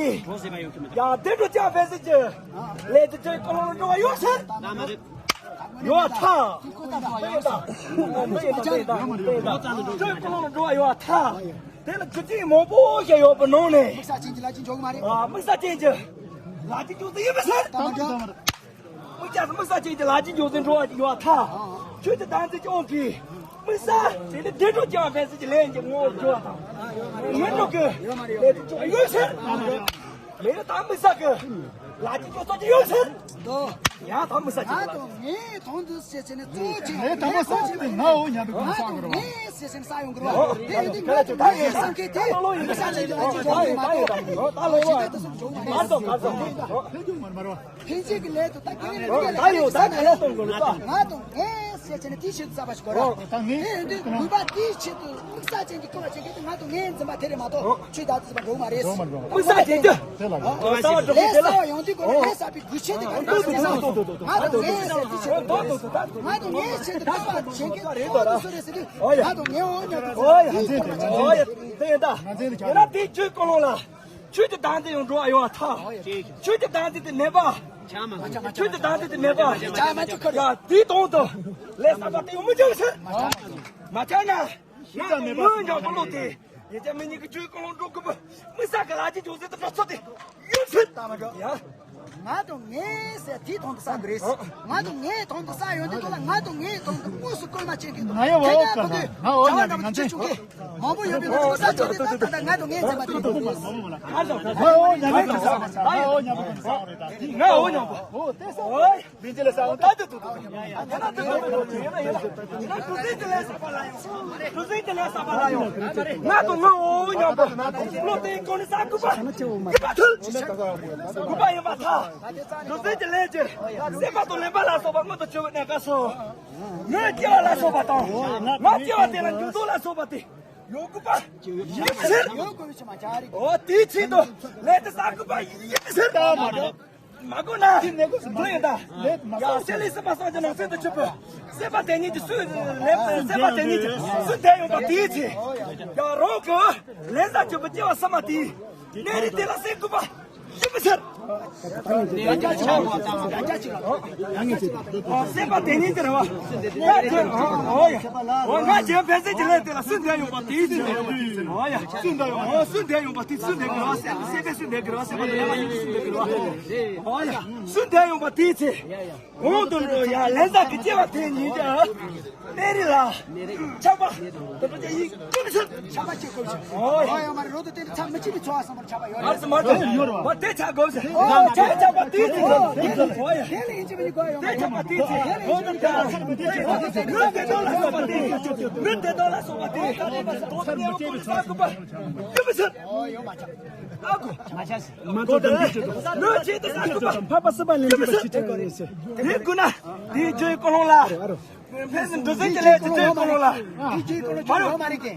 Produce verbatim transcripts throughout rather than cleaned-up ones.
ཡིན། ཡང་བདེ་འགྲོ་ཅང་ཕན་སྲིད་ཀྱི་ལས་དེ་ཚོའི་ཀུན་སློང་འགྲོ་བ་ཡོད་ཟེར། ཡོད་ཐལ། ཡོད་ཐལ། ཡོད་ཐལ། ཡོད་ཐལ། ཡོད་ཐལ། ཁྱོད་ཀུན་སློང་འགྲོ་བ་ཡོད་ཐལ། དེ་ལ་རྒྱུ་རྐྱེན་མང་པོ་ཞིག་ཡོད་པའི་ནང་ནས། དམིགས་བསལ་ཅན་གྱི་ལ་རྒྱུ་འཇོག་གི་མ་རེད། ཨ། དམིགས་བསལ་ཅན་གྱི་ལ་རྒྱུ་འཇོག་ས་ཡིན་པ་ཟེར། དམིགས་བསལ། དམིགས་བསལ་ཅན་གྱི་ལ་རྒྱུ་འཇོག་ས་འགྲོ་བ་ཡོད་ཐལ། ཁྱོད་ཀྱི་བདག་འཛིན་གྱི་དབང་གིས། དམིགས་བསལ་ཅན་དེ་བདེ་འགྲོ་ཅང་ཕན་སྲིད་ཀྱི་ལས་ཀྱི་ངོ་བོ་འགྲོ་བ་དང་། ངན་འགྲོ་གི་ལས་དེ་ཅུང་ཡོད་ཟེར། མེད་ན་ད་དམིགས་བསལ་གྱི་ལ་རྒྱུ་འཇོག་ས་ཅི་ཡོད་ཟེར། ཡང་ད་དམིགས་བསལ་ཅན། ང་དང་ངའི་དོན་དུ་ཟེར་བྱས་ནས་གཙོ་ཆེ། ངའི་དམིགས་བསལ་ཅན་དེ་ང་འོ་སྙམ་པའི་ང་དང་ངའི་ཟེར་བྱས་ནས་ས་ཡོང་གི་རེད་བ། དེ་ཡིན་དུས་ང་དང་ངའི་བསམ་མཁན་དེ་དམིགས་བསལ་ཅན་གྱི་ལ་རྒྱུ་འཇོག་གི་མ་གཏོགས། ད་ལོ་ཡིན། ད་ལོ་ཡིན། ཕན་ཆད་ཀྱི་ལས་དུ་ད་ཁྱེད་རང་ལ་ད་ཡོད་ད་ཡོད་ད་ཡོད་གཏོང་དགོས་ལ། ང་དང་ངའི་ཟེར་བྱས་ནས་དེའི་ཆེད་དུ་བསགས་པ་ཞིག་དགོས་ར། ད་ངའི་དེ་ཡིན་དུས་ངུས་པ་དེའི་ཆེད་དུ་དམིགས་བསལ་ཅན་གྱི་སྐུལ་བ་བྱེད་མཁན་དེ་ང་དང་ངའི་འཛིན་པ་དེ་རེད་མ་གཏོགས་ཆོས་བདག་འཛིན་པ་འགྲོ་གི་མ་རེད། དམིགས་བསལ་ཅན་དེ། ལས་གསར་བ་ཡོང་དུས་ཁོ་ལ་ལས་གསར་པའི་འགུལ་ཆེན་དེ་ག་རེ་ཟེར་ན། ང་དང་ངའི་ཟེར་དེའི་ཆེད་དུ་ང་དང་ངའི་ཆེད་དུ་བསགས་པ་བྱེད་མཁན་དེ་ང་དང་སུ་རེད་ཟེར་དུས་ང་དང་ངའི་འོ་ཉོ་དུས་ཁོ་ལ་དེའི་སྐུལ་བ་བྱེད་མཁན་དེ། ཡིན་ན་དེའི་ཆོས་ཀུན་སློང་ལ། ཆོས་ཀྱི་བདག་འཛིན་ཡང་འགྲོ་བ་ཡོད་ཐལ། ཆོས་ཀྱི་བདག་འཛིན་དེ་མེད་པ། ཆོས་ཀྱི་བདག་འཛིན་དེ་མེད་པ། ཡ་དེའི་དོན་དུ་ལས་བསགས་པ་དེ་ཡང་མི་འཇོག་ཟེར། མ་ཆགས་ན། ང་དང་ངའི་ཉམས་པ་བློ་དེ། ཡིན་ཀྱང་མི་ཉིད་ཀྱི་ཆོས་ཀུན་སློང་འགྲོ་དགོས་པ། དམིགས་བསལ་གྱི་ལ་རྒྱུ་འཇོག་ཟེར་དུས་གྲོགས་ཚོ་དེ་ཡོད་ཟེར། ད་མ་འགྲོ། ཡ། ང་དང་ངའི་ཟེར་དེའི་དོན་དུ་བསགས་དགོས་རེད། ང་དང་ངའི་དོན་དུ་བསགས་ཡོང་དུས་ཁོ་ལ་ང་དང་ངའི་དོན་དུ་དངོས་སུ་བཀོལ་མ་བྱེད་མཁན་དུ། ང་ཡང་འོ་ཁྱེད་ཀྱང་ཁོ་ཚོས་ང་འོ་བྱ་བ་ཉམས་རྣམས་ཀྱི་ཅུང་གི་མང་པོ་ཡོད་པའི་ལོ་ཚོད་ས་ཆེ་དེ་ད་ད་ང་དང་ངའི་འཛིན་པ་དེ། ང་འོ་ཉམས་པའི་དོན་དུ་བསགས་རེད། ད་ཡིན། ང་འོ་ཉམས་པ། འོ་དེ་ས་འོ་ད། ལྷན་རྒྱས་ལ་ས་འོ་ད་དེ་དུ་དུ། ཡ་ཡ། ད་ད་དུ་དུ་དུ་ཡིན་ན་ཡིན་ན། ང་ཀུན་གཟིགས་ཀྱི་ལས་བསགས་པ་ལ་ཡང་། ཀུན་གཟིགས་ཀྱི་ལས་བསགས་པ་ལ་ཡང་། ང་དང་ངའི་འོ་ཉམས་པ། བློ་དེ་ཀུན་ནས་བསགས་དགོས་པ། དགོས་པ་ཐལ། དགོས་པ་ཡིན་པར་ཐལ། ཀུན་གཟིགས་ཀྱི་ལས་ཀྱི། སྲེད་པ་དང་ལེན་པ་ལ་སོགས་པ་མངོན་དུ་གྱུར་པའི་གནས་སྐབས་སུ། ངའི་སྐྱེ་བ་ལ་སོགས་པ་དང་། ང་སྐྱེ་བ་དེ་ལ་འགྱུར་ལྡོག་ལ་སོགས་པ་དེ། ཡོང་དགོས་པ་ཡིན་ཟེར། ཡོང་དགོས་པ་ཞིག་མ་ཆགས་རིགས། འོ་དེའི་ཆེད་དུ་ལས་དེ་བསགས་དགོས་པ་ཡིན་ཟེར། ད་མ་འགྲོ། མ་དགོས་ན། དེ་ནས་དགོས་སུ་མ་ཡོང་ད། ལས་མ་ཡང་བསགས་ཤེས་ལས་སྲིད་པ་སངས་རྒྱས་ནང་གསེས་དུ་ཆུད་པའི་སྲེད་པ་དེ་ཉིད་ཀྱི་སུ་ལས་སྲེད་པ་དེ་ཉིད་ཀྱི་སུ་འདས་ཡོང་བ་དེའི་ཚེ། ཡང་རང་གི་ལས་ཟག་གཅོད་པའི་སྐྱེ་བ་གསུམ་པ་དེའི་གནས་རིས་དེ་ལ་སྲེད་དགོས་པ་ཡིན་པ་ཟེར། སྲེད་པ་དེ་ཉིད་ཀྱི་རེད་བ། ང་ཚོས་ཨོ་ཡ། ཨོ་ང་ཚོས་ཕན་སེམས་ཀྱི་ལས་དེ་ལ་སུ་འདས་ཡོང་བ་དེའི་ཚེ། ཨོ་ཡ། སུ་འདས་ཡོང་བ་དེ་སུ་འདས་ཡོང་བ་དེ་སུ་འདས་དགོས་རེད་བ། སྲེད་པ་སུ་འདས་དགོས་རེད་བ། སྲེད་པ་དེ་ལ་སུ་འདས་དགོས་རེད་བ། ཨོ་ཡ། སུ་འདས་ཡོང་བ་དེའི་ཚེ། གོང་དུ་འགྲོ་ཡ་ལན་ཟག་གི་སྐྱེ་བ་དེ་ཉིད་ཀྱང་། གནས་རིས་ལ། ཆགས་པ། དེ་འདྲ་ཅིག་ཡིན་ཀུན་ཚོད་ཆགས་པ་སྐྱེ་དགོས་ཤིང་། ཨོ་ཡ། ཡོད་མ་རེད། རོ་དུ་དེ་འདྲ་ཚབ་མི་ཆེ་བའི་ཚོར་བ་བསམ་པར་ཆགས་པ་ཡོད་རེད། མ་རེད་མ་རེད། ཡོད་རེད་བ། དེ་ཆགས་དགོས་ཤིང་། ཨོ་ཆགས་ཆགས་པ་དེ་དེ་ཨོ་ཡ། དེ་ལ་ཡིན་གཅིག་མིན་གཅིག་དགོས་ཡོད་མ་རེད། དེ་ཆགས་པ་དེ་དེ་ཨོ་དེ་འདྲ། ལུས་བདེ་ཐང་ལ་སོགས་པ་དེ། ལུས་བདེ་ཐང་ལ་སོགས་པ་དེ། ཚབ་མི་ཆེ་བའི་ཚོར་བ་བསམ་པར་ཆགས་པ་ཡོད་མ་རེད། ཨ་ཁུ། མ་ཆགས་ཤིང་། མ་ཆགས་ཤིང་། ལུས་བྱེད་དུ་ས་སྐུད་པ། འཕགས་པ་སྲིད་པ་ལེན་པའི་ཕྱིར་དྲན་དགོས་རེད་ཟེར། དེ་དགོས་ན། དེའི་རྒྱུའི་ཀུན་སློང་ལ། ཕན་ཚུན་འདུ་འཛི་གི་ལས་ཀྱི་རྒྱུའི་ཀུན་སློང་ལ། དེའི་རྒྱུའི་ཀུན་སློང་ཡོད་མ་རེད་ཀྱི།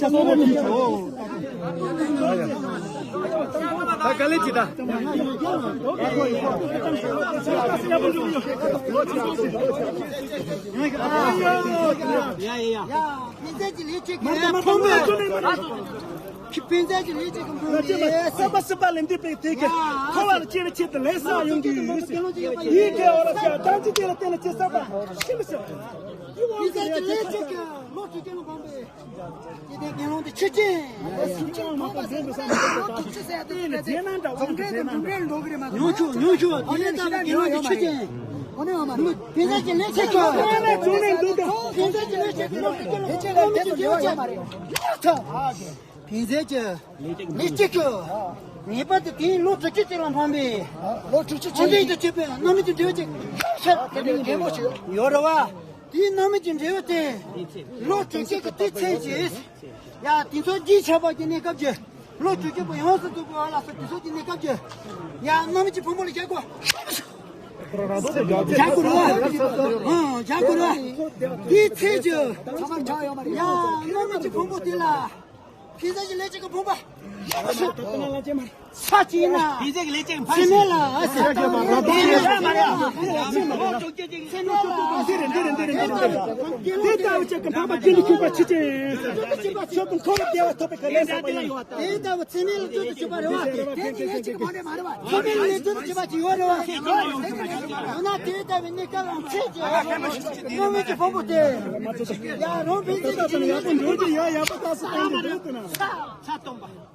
ཆ་སོ་མ་ཅི་ཆོ། ད་ག་ལེ་ཅི་ད། ཡ་ཡ་ཡ། ཕན་ཚུན་གྱི་ལས་བྱེད་ཀྱི་ཕོ་མོ། ཁྱི་ཕན་ཚུན་གྱི་ལས་བྱེད་ཀྱི་ཕོ་མོ་ཡིན། བསམ་པ་སྲིད་པ་ལས་འདས་པའི་དེ་ག་འཁོར་བ་ལ་སྐྱེ་བའི་ཆེད་དུ་ལས་བསགས་ཡོང་གི་ཡོད། ཡིད་ཀྱི་འོ་ལ་བྱ་བཏང་ཅི་དེ་ལ་བརྟེན་ལ་ཅི་བསགས་པ་ཤི་མི་ཤི། ཕན་ཚུན་གྱི་ལས་བྱེད་ཀྱི་ལོ་དྲུག་ཅུ་ལ་ཕན་པའི། དེ་དགེ་སློང་དེ་ཆོས་ཅན། ཆོས་ཅན་མ་གཏོགས་གཞན་དུ་བསམ་པ་ཐུགས་ཆུ་ཟད་དེ་ལ་རྫས་རྣམ་འདྲ་བ་འདྲ་ཟེར་ན་འདྲ། ཉུང་ཆུང་ཉུང་ཆུང་དེ་ལས་ལྟ་བུ་དགེ་སློང་དེ་ཆོས་ཅན། འོ་ནི་ཡོད་མ་རེད། ཕན་ཚུན་གྱི་ལས་བྱེད་ཀྱི། ཕན་ཚུན་གྱི་ལས་བྱེད་ཀྱི་ལོ་དྲུག་ཅུ་ལ་ཕན་ཚུན་གྱི་ལས་བྱེད་ཀྱི་ལོ་དྲུག་ཅུ་ལ་ཕན་ཚུན་གྱི། ངེས་པར་དུ་དེའི་ལོ་དྲུག་ཅུ་དེ་ལ་ཕན་པའི། ལོ་དྲུག་ཅུ་ཕན་ཚུན་དུ་བྱེད་པའི་རྣམ་སྨིན་གྱི་འབྲས་བུ་ཅིག་ཤར་དེ་ནི་རྒན་མོ་ཞིག་ཡོད་རེད་བ། དེའི་རྣམ་སྨིན་གྱི་འབྲས་བུ་དེ། ལོ་དྲུག་ཅུ་གི་དུས་ཚོད་ཅིག་ཡ་དེ་ཚོ་རྒྱུན་ཆགས་པ་གྱི་གནས་སྐབས་ཀྱི། ལོ་དྲུག་ཅུ་པོ་ཡོངས་སུ་རྫོགས་པའི་བར་ལ་སོགས་དེ་ཚོ་གི་གནས་སྐབས་ཀྱི། ཡ་རྣམ་སྨིན་གྱི་ཕུང་པོ་ལ་བཞག་གོ། བཞག་དགོས་རེད་བ། ཨང་བཞག་དགོས་རེད་བ། དེའི་ཚེ་ཀྱི། ཡ་རྣམ་སྨིན་གྱི་ཕུང་པོ་དེ་ལ། ཕན་ཚུན་གྱི་ལས་བྱེད་ཀྱི་ཕུང་པོ། ས་ཅི་ན། དེ་ཚེ་ལས་ཅན་ཕ་སི་མེ་ལ་ཨ་སི། སེ་མེ་ལ་ཨ་སི། དེ་ལྟ་བུ་ཅིག་གི་འཕགས་པ་དགེ་འདུན་ཁྱུང་པ་ཆེ་ཆེ། ཆོས་ཀུན་འཁོར་བའི་བདེ་བ་ཐོབ་པའི་གི་ལས་བསགས་པ་ཡིན། དེ་ལྟ་བུ་ཚེ་མེད་ལ་བརྗོད་དུ་ཆུག་པ་རེད་བ། དེ་ནི་ཡེ་གཅིག་མ་རེད་མ་རེད་བ། ཚེ་མེད་ལ་བརྗོད་དུ་ཆུག་པ་ཅིག་ཡོད་རེད་བ། ཡང་ན་དེ་ལྟ་བུའི་གནས་སྐབས་ལ་ཚེ་གཅིག་གནོད་མེད་ཀྱི་ཕུང་པོ་དེ། ཡ་རང་ཕན་ཚུན་གྱི་ཡག་པོ་འགྲོ་རྒྱུ་ཡ་ཡག་པོ་ད་སུ་གཏོང་རྒྱུ་འདུག་ན། ཚ་སྟོན་པ།